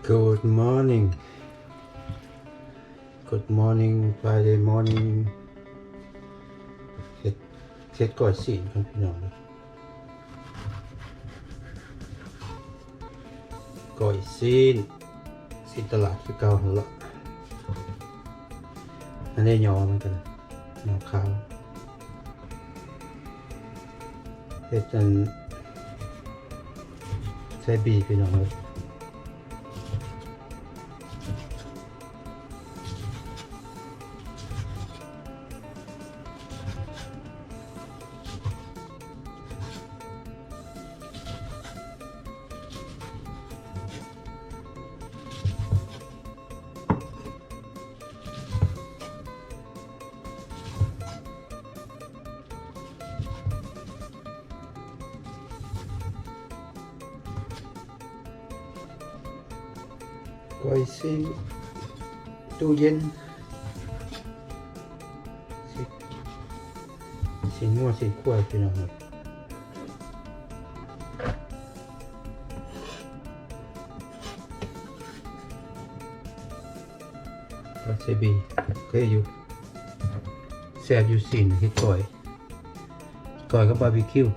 Good morning. Good morning, Friday morning. ເຮັດ ເຮັດກ້ອຍຊີ້ນກ່ອນພີ່ນ້ອງເດີ. ກ້ອຍຊີ້ນ ຊີ້ນຕະຫຼາດຄືເກົ່າຫັ້ນລະ. ອັນນີ້ຍໍມັນກັນ ຍໍຂາວ ເຮັດອັນໃສ່ບີພີ່ນ້ອງເອີຍ. ກ້ອຍຊີ້ນ ຕູ້ເຢັນ ຊີ້ນ ຊີ້ນງົວ ຊີ້ນຄວາຍ ພີ່ນ້ອງເອີຍ. ກະຊິບີ ໂອເຄຢູ່ ແຊບຢູ່ຊີ້ນເຮັດກ້ອຍ ກ້ອຍກັບບາບີຄິວ.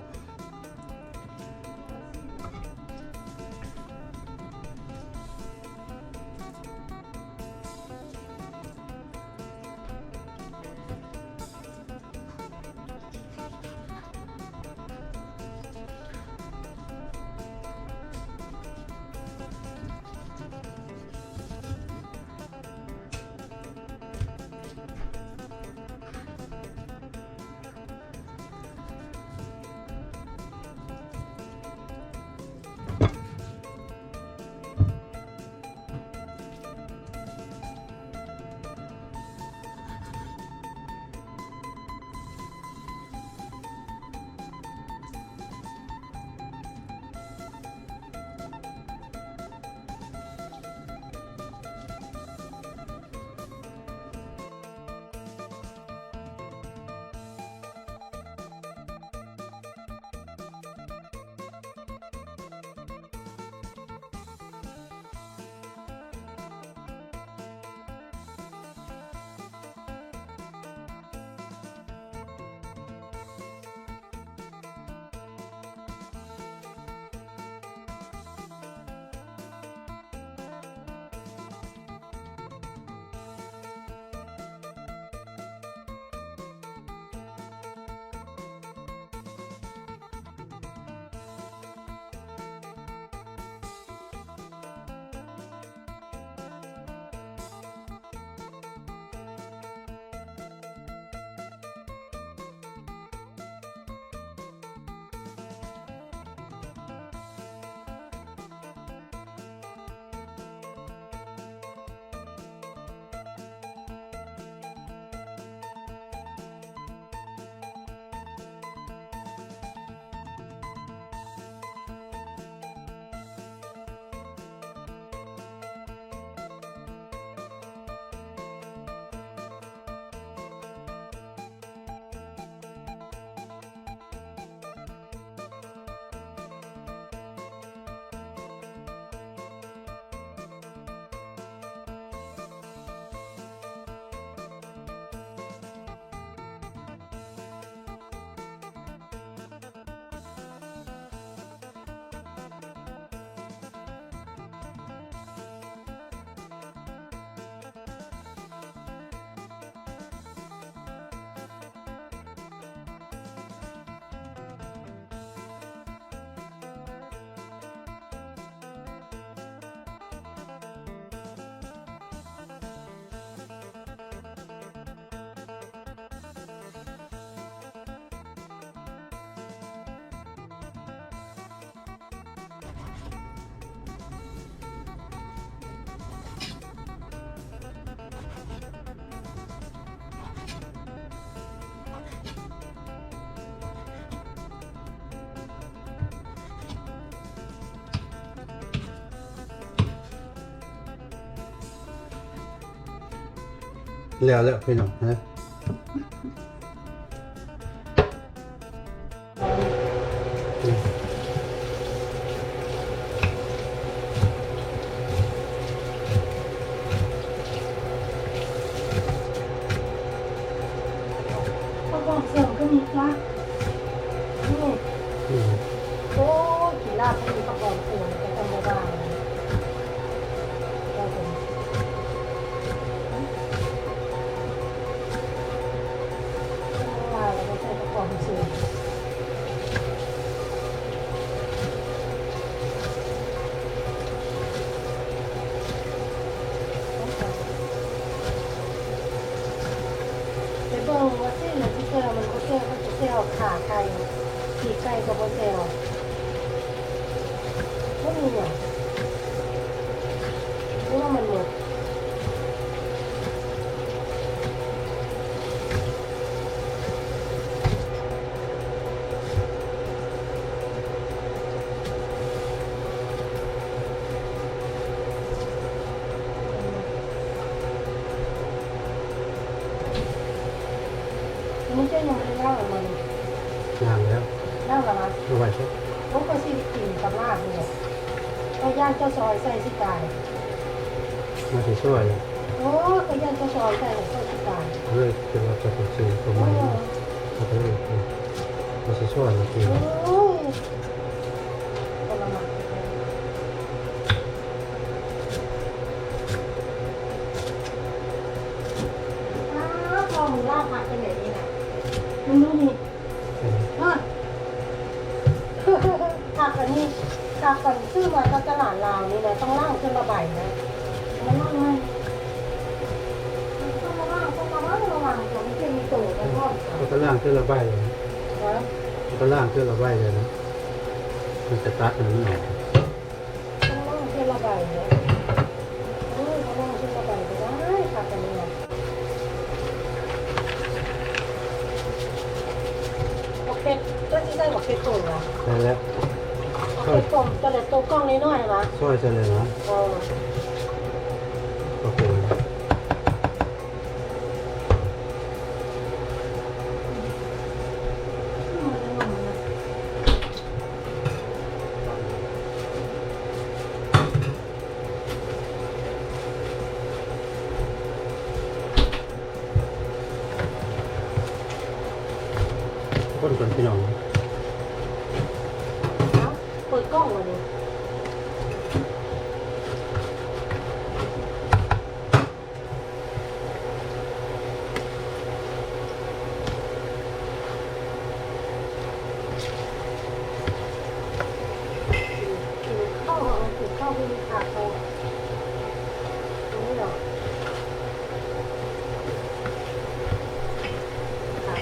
ແລ້ວແລ້ວພີ່ນ້ອງເອີຍ. ອືມ ກະບໍ່ແຊວ ບໍ່ມີຫຍັງ ຫຼືວ່າມັນໝົດ? ອັນນີ້ເຈົ້າຍັງບໍ່ໄດ້ລ້າງແມ່ນບໍ່ນີ້? ລ້າງແລ້ວ. ລ້າງແລ້ວຫວາ? ເອົາໄວ້ຊະ. ໂອ້ ຂ້ອຍຊິໄດ້ກິນກັບລາບນີ້ແຫຼະ. ຂ້ອຍຢ້ານເຈົ້າຊອຍໃສ່ຊິຕາຍ. ມາຊິຊ່ວຍ. ໂອ້ ຂ້ອຍຢ້ານເຈົ້າຊອຍໃສ່ຂ້ອຍຊິຕາຍ. ເອີ ຄິດວ່າເຈົ້າຕ້ອງຊື້ປະມານນີ້. ເອີ ເອົາໄປເລີຍ. ມາຊິຊ່ວຍມາກິນ. ໂອ້ຍ ຄົນລະໝາກ. ອ້າວ ພໍ່ມຶງລາບຜັກເປັນແບບນີ້ນະ ມຶງດູນີ້. ເອີ ຜັກອັນນີ້ ຜັກອັນຊື້ມາຈາກຕະຫຼາດລາວນີ້ນະ ຕ້ອງລ້າງເທື່ອລະໃບນະ. ມາລ້າງໃໝ່. ຕ້ອງລະວັງ ຕ້ອງລະວັງ ລະວັງຕົວມີເສັ້ນມີໂຕກັນພ້ອມ. ເຮົາກໍລ້າງເທື່ອລະໃບນະ. ຮະ? ເຮົາກໍລ້າງເທື່ອລະໃບເລີຍນະ. ມັນຈະຕັດໃຫ້ມັນອອກ. ຕ້ອງລ້າງເທື່ອລະໃບເນາະ. ໂອ້ຍ ບໍ່ລ້າງເທື່ອລະໃບກໍໄດ້ ຄັກອັນນີ້ນະ. ບັກເຜັດ ເຈົ້າຊິໃສ່ບັກເຜັດປົມຫວາ? ໃສ່ແລ້ວ. ບັກເຜັດປົມ ໂຕເລັກ ໂຕກ່ອງນ້ອຍໆຫວາ? ຊອຍໃສ່ເລີຍນະ. ເອີ ໂອເຄ. ຄົນກ່ອນພີ່ນ້ອງ. ເອົ້າ ເປີດກ້ອງແລ້ວນີ້. ກິນເຂົ້າ ເອົາກິນເຂົ້າ ກິນຜັກເອົາ ນີ້ເນາະ ຜັ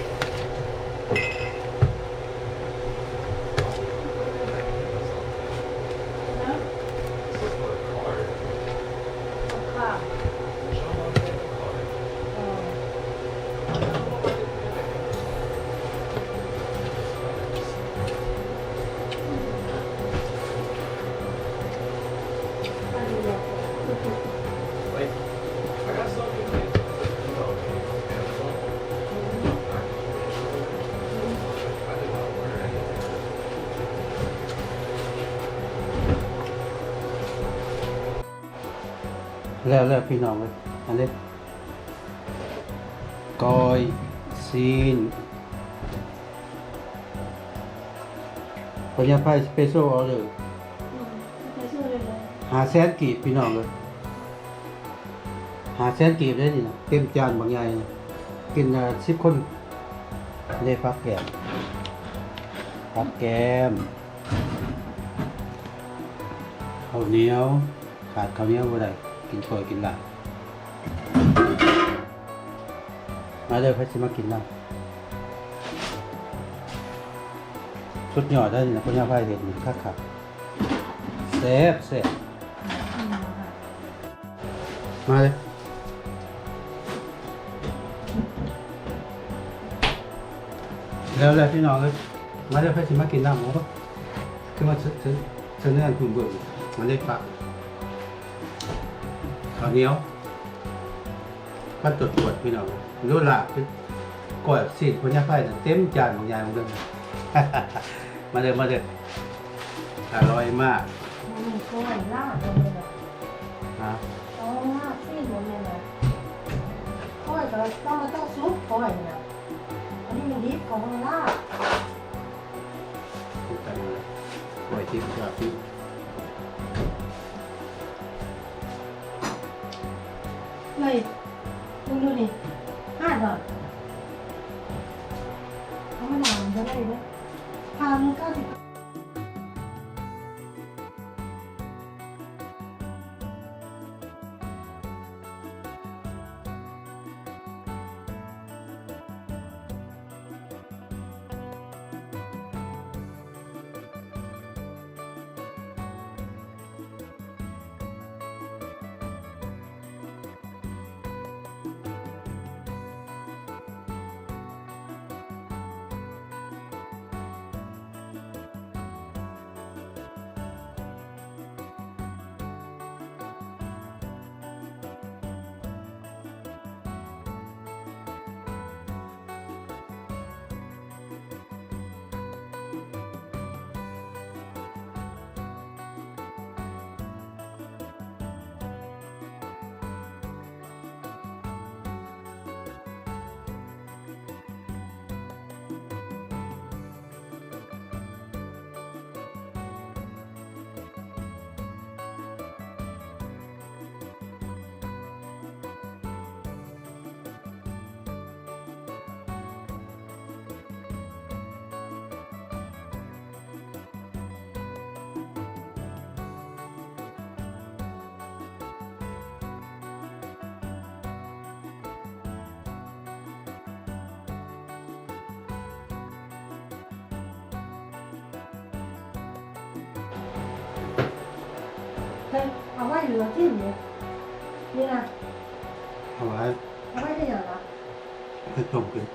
ກ. ແລ້ວ ແລ້ວ ພີ່ນ້ອງເອີຍ ອັນນີ້ ກ້ອຍຊີ້ນ ພະຍາໄພສະເປເຊີອອເດີ ອືມ ສະເປເຊີເລີຍເນາະ ຫ້າແສນກີບ ພີ່ນ້ອງເອີຍ. ຫ້າແສນກີບເດ້ນີ້ນະ ເຕັມຈານບັກໃຫຍ່ ກິນ ເອີ ສິບຄົນ. ເດ້ ຜັກແກມ ຜັກແກມ ເຂົ້າໜຽວ ຂາດເຂົ້າໜຽວບໍ່ໄດ້ ກິນກ້ອຍກິນລາບ. ມາເດີ ໃຜຊິມາກິນນຳ ສຸດຍອດເດ້ນີ້ນະ ພະຍາໄພເຮັດນີ້ຄັກໆ. ແຊບໆ ມາເລີຍ ແລ້ວໆ ພີ່ນ້ອງເອີຍ ມາເດີ ໃຜຊິມາກິນນຳ ເອົາ ຄືມາສະເໜີອັນເບິ່ງ ມາເລີຍ ປະ ເຂົ້າໜຽວ ພັນຕົວດ ພີ່ນ້ອງ ໂລລະ ກ້ອຍຊີ້ນພະຍາໄພນະ ເຕັມຈານບັກໃຫຍ່ເລີຍ. ມາເດີ ມາເດີ ອະລ່ອຍມາກ. ມັນກ້ອຍລາບ ຮະ? ອໍ ລາບຊີ້ນ ບໍ່ແມ່ນຫວາ? ກ້ອຍກໍຕ້ອງ ຕ້ອງສຸກ ກ້ອຍນະ ອັນນີ້ມັນດິບ ເຂົາເອີ້ນລາບ. ກ້ອຍດິບ ລາບດິບ. ເອີຍ ເບິ່ງດູນີ້ ຮາດບໍ່? ທຳມະດາມັນບໍ່ໄດ້ເດ້ ທາງເກົ້າສິບ. ເອີ ເອົາໄວ້ຫຼືວ່າຖິ້ມນີ້? ນີ້ນະ ເອົາໄວ້ ເອົາໄວ້ເຮັດຫຍັງລະ? ເຮັດຕົ້ມກິນ.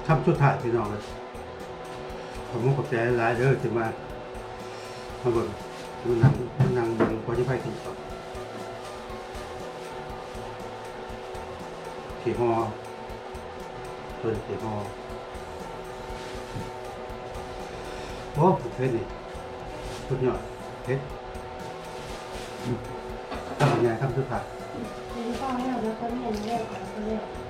ຄຳສຸດທ້າຍພີ່ນ້ອງເອີຍ ຂອບມຸກຂອບໃຈຫຼາຍໆເດີ ທີ່ມາ ມາເບິ່ງ ມານັ່ງ ມານັ່ງເບິ່ງ ພໍຊິໄປກິນເຂົ້າ ຊິຫໍ່ ເພິ່ນຊິຫໍ່. ໂອ້ ເຜັດນີ້ສຸດຍອດ ເຜັດ. ຄຳໃຫຍ່ ຄຳສຸດທ້າຍ. ກິນເຂົ້າແລ້ວ ແລ້ວກໍແມ່ນແລ້ວ ແລ້ວກໍແລ້ວ.